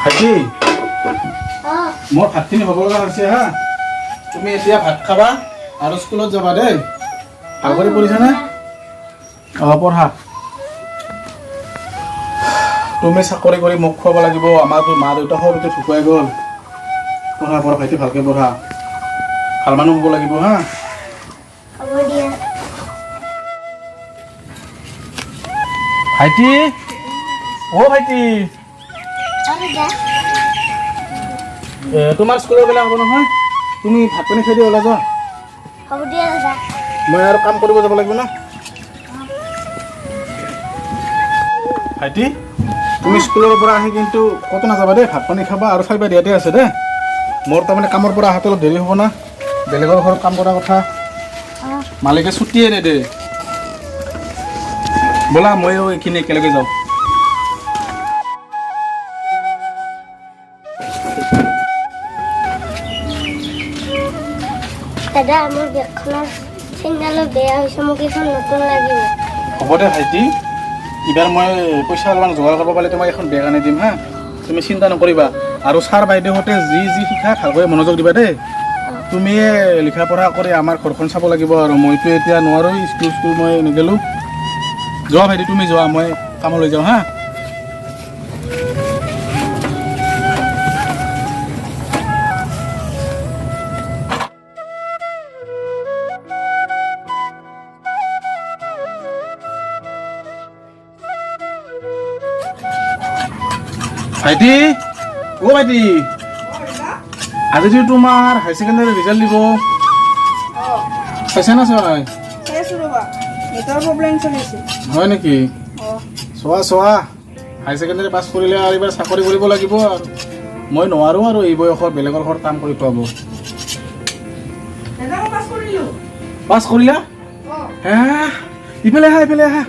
ভাইটি, মোৰ ভাতখিনি হ'ব লগা হৈছে হা। তুমি এতিয়া ভাত খাবা আৰু স্কুলত যাবা দেই। ভাল কৰি পঢ়িছানে? অঁ, পঢ়া। তুমি চাকৰি কৰি মোক খুৱাব লাগিব। আমাৰতো মা দেউতা সৰুতে ঢুকুৱাই গ'ল। পঢ়া পঢ়া ভাইটি, ভালকৈ পঢ়া, ভাল মানুহ হ'ব লাগিব হা। হ'ব দিয়া। ভাইটি, অ' ভাইটি। অ দাদা। এ, তোমাৰ স্কুলৰ বেলা হ'ব নহয়, তুমি ভাত পানী খাই দিয়া, ওলাই যোৱা। হ'ব দিয়া দাদা। মই আৰু কাম কৰিব যাব লাগিব না। ভাইটি, তুমি স্কুলৰ পৰা আহি কিন্তু ক'তো নাযাবা দেই। ভাত পানী খাবা আৰু খাইবা দিয়াতে আছে দেই। মোৰ তাৰমানে কামৰ পৰা অহাতে অলপ দেৰি হ'ব না, বেলেগৰ ঘৰত কাম কৰাৰ কথা। মালিকে ছুটিয়ে নেদে। ব'লা, ময়ো এইখিনি একেলগে যাওঁ। দাদা, মোৰ বেগখনৰ চেইনডালো বেয়া হৈছে, মোক এখন নতুন লাগিব। হ'ব দে ভাইটি, এইবাৰ মই পইচা অলপমান যোগাৰ কৰিব পাৰিলে তোমাক এখন বেগ আনি দিম হা। তুমি চিন্তা নকৰিবা। আৰু ছাৰ বাইদেউহঁতে যি যি শিকায় ভালকৈ মনোযোগ দিবা দেই। তুমিয়ে লিখা পঢ়া কৰি আমাৰ ঘৰখন চাব লাগিব আৰু মইতো এতিয়া নোৱাৰোঁ। স্কুল স্কুল মই নগ'লোঁ। যোৱা ভাইটি, তুমি যোৱা, মই কামলৈ যাওঁ হা। ভাইটি, অ' ভাইটি, আজি তোমাৰ হাই ছেকেণ্ডাৰী ৰিজাল্ট দিব। পাইছা না চাই? চাই আছোঁ ৰ'বা, নেটৰ প্ৰব্লেম চলি আছে। হয় নেকি? অঁ। চোৱা চোৱা, হাই ছেকেণ্ডাৰী পাছ কৰিলে আৰু এইবাৰ চাকৰি কৰিব লাগিব। আৰু মই নোৱাৰোঁ আৰু এই বয়সত বেলেগৰ ঘৰত কাম কৰি খুৱাব। দাদা, মই পাছ কৰিলোঁ। পাছ কৰিলা? অঁ। হে, ইফালে আহা, ইফালে আহা।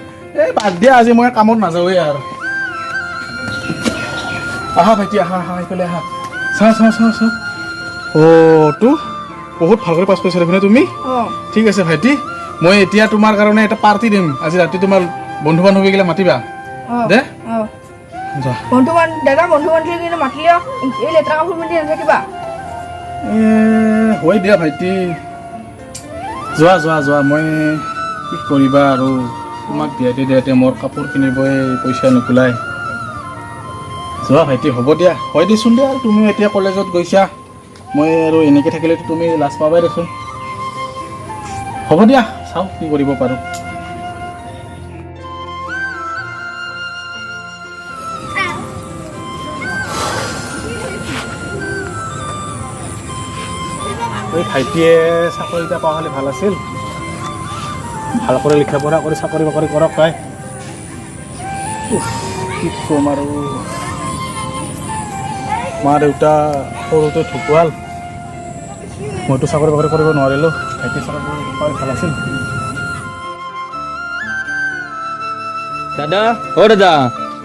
এই বাদ দিয়া, আজি মই কামত নাযাওঁৱেই আৰু। আহা ভাইটি, আহা আহা, ইফালে আহা। চা চা চা চা, অ' তো বহুত ভাল কৰি পাছ কৰিছা দেখোন তুমি। অঁ। ঠিক আছে ভাইটি, মই এতিয়া তোমাৰ কাৰণে এটা পাৰ্টি দিম আজি ৰাতি। তোমাৰ বন্ধু বান্ধৱীগিলা মাতিবা। অঁ। দে। অঁ। যোৱা। বন্ধু বান্ধ দাদা, বন্ধু বান্ধৱী কিন্তু মাতিলেও এই লেতেৰা কাপোৰ পিন্ধি নাথাকিবা। এ, হয় দিয়া ভাইটি, যোৱা যোৱা যোৱা। মই কি কৰিবা আৰু, তোমাক দিয়াতে দিয়াতে মোৰ কাপোৰ কিনিবই পইচা নোকোলাই। যোৱা ভাইটি, হ'ব দিয়া। হয় দিচোন দিয়া, আৰু তুমি এতিয়া কলেজত গৈছা, মই আৰু এনেকৈ থাকিলেতো তুমি লাজ পাবাই দেচোন। হ'ব দিয়া, চাওঁ কি কৰিব পাৰোঁ। এই ভাইটিয়ে চাকৰি এটা পোৱা হ'লে ভাল আছিল। ভাল কৰি লিখা পঢ়া কৰি চাকৰি বাকৰি কৰক তাই। উফ, কি ক'ম আৰু, মা দেউতা সৰুতে ঢুকুৱাল। মইতো চাকৰি বাকৰি কৰিব নোৱাৰিলোঁ। ভাইটি চাকৰি বাকৰি ভাল আছিল। দাদা, অ দাদা,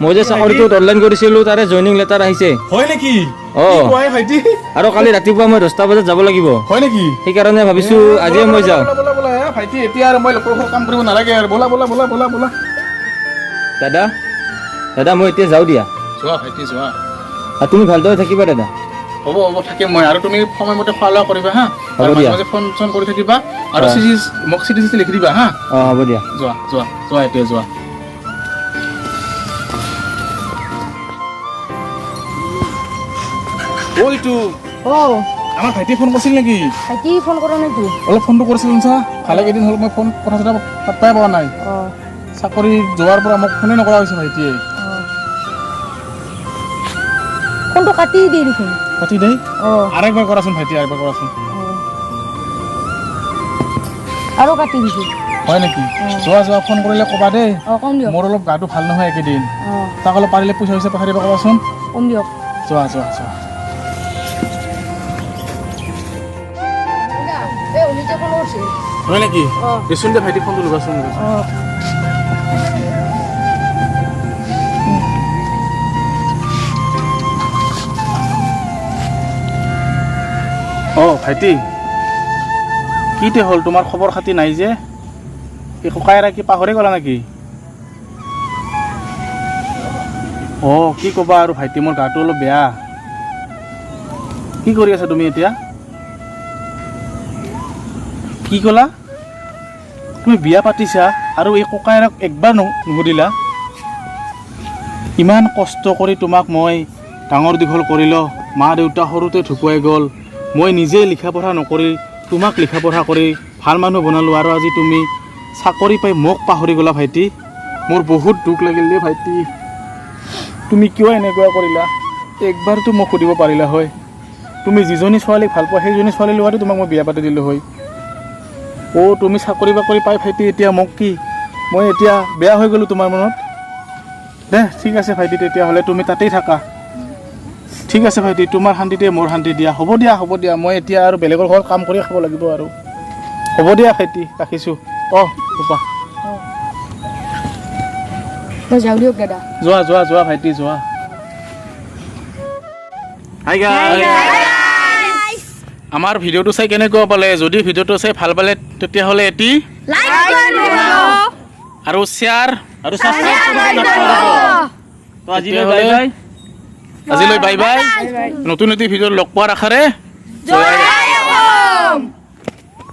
মই যে চাকৰিটোত অনলাইন কৰিছিলোঁ, তাৰে জইনিং লেটাৰ আহিছে। হয় নেকি? অ। কি কোৱাই ভাইটি! আৰু কালি ৰাতিপুৱা মই 10টা বজাত যাব লাগিব। হয় নেকি? সেইকাৰণে ভাবিছোঁ আজিয়ে মই যাওঁ। ব'লা ব'লা ব'লা, এ ভাইটি, এতিয়া আৰু মই লোকৰ ঘৰত কাম কৰিব নালাগে আৰু। ব'লা ব'লা ব'লা ব'লা ব'লা। দাদা, দাদা, মই এতিয়া যাওঁ দিয়া। যোৱা ভাইটি, যোৱা। আৰু তুমি ভালদৰে থাকিবা দাদা। হ'ব হ'ব, থাকিম মই। আৰু তুমি সময়মতে খোৱা লোৱা কৰিবা হা। হ'ব আৰু মাজে দিয়া। মাজে ফোন চোন কৰি থাকিবা আৰু অ। চিঠি, মোক চিঠি চিঠি লিখি দিবা হা। অঁ, হ'ব দিয়া। যোৱা যোৱা যোৱা, এতিয়া যোৱা। ঐটো। অঁ। আমাৰ ভাইটিয়ে ফোন কৰিছিল নেকি? ভাইটি ফোন কৰা নাইতো। অলপ ফোনটো কৰিছিল চা। ভালে কেইদিন হ'ল মই ফোন কথা চথা পাত্তাই পোৱা নাই। অঁ। চাকৰি যোৱাৰ পৰা মোক ফোনে নকৰা হৈছে ভাইটিয়ে। অঁ, ফোনটো কাটি দিয়ে দেখোন। পাতি দেই। অঁ। আৰু একবাৰ কৰাচোন ভাইটি, আৰু একবাৰ কৰাচোন। অঁ, আৰু কাটি দিছে। হয় নেকি? যোৱা যোৱা, ফোন কৰিলে ক'বা দেই। অঁ, কম দিয়ক। মোৰ অলপ গাটো ভাল নহয় এইকেইদিন। অঁ। তাক অলপ পাৰিলে পইচা চইচা পঠাই দিব ক'বাচোন। কম দিয়ক। যোৱা যোৱা যোৱা। এই অনিতে ফোন কৰিছে। হয় নেকি? অঁ। দেচোন দে ভাইটি, ফোনটো ল'বাচোন। অঁ। অঁ ভাইটি, কিতে হ'ল, তোমাৰ খবৰ খাতি নাই যে? এই ককায়েৰা কি পাহৰি গ'লা নেকি? অঁ, কি ক'বা আৰু ভাইটি, মোৰ গাটো অলপ বেয়া। কি কৰি আছা তুমি এতিয়া? কি ক'লা? তুমি বিয়া পাতিছা আৰু এই ককায়েৰক একবাৰ নুসুধিলা? ইমান কষ্ট কৰি তোমাক মই ডাঙৰ দীঘল কৰিলোঁ। মা দেউতা সৰুতে ঢুকুৱাই গ'ল। মই নিজে লিখা পঢ়া নকৰি তোমাক লিখা পঢ়া কৰি ভাল মানুহ বনালোঁ আৰু আজি তুমি চাকৰি পাই মোক পাহৰি গ'লা। ভাইটি, মোৰ বহুত দুখ লাগিল দেই। ভাইটি, তুমি কিয় এনেকুৱা কৰিলা? একবাৰতো মোক সুধিব পাৰিলা হয়। তুমি যিজনী ছোৱালীক ভাল পোৱা, সেইজনী ছোৱালীৰ লগতে তোমাক মই বিয়া পাতি দিলোঁ হয়। অ', তুমি চাকৰি বাকৰি পাই ভাইটি এতিয়া মোক কি, মই এতিয়া বেয়া হৈ গ'লোঁ তোমাৰ মনত? দে, ঠিক আছে ভাইটি, তেতিয়াহ'লে তুমি তাতেই থাকা। ঠিক আছে ভাইটি, তোমাৰ শান্তিতে মোৰ শান্তি দিয়া। হ'ব দিয়া, হ'ব দিয়া। মই এতিয়া আৰু বেলেগৰ ঘৰত কাম কৰি খাব লাগিব আৰু। হ'ব দিয়া ভাইটি, ৰাখিছোঁ। অঁ, ৰূপা। মই যাওঁ দিয়ক দাদা। যোৱা যোৱা যোৱা ভাইটি, যোৱা। হাই গাইজ, আমাৰ ভিডিঅ'টো চাই কেনেকুৱা পালে? যদি ভিডিঅ'টো চাই ভাল পালে, তেতিয়াহ'লে এটি আৰু শ্বেয়াৰ আৰু ছাবস্ক্ৰাইব কৰিব নাপাহৰিব। তো আজিলৈ বাই বাই। আজিলৈ বাই বাই। নতুন এটি ভিডিঅ'ত লগ পোৱাৰ আশাৰে। জয়।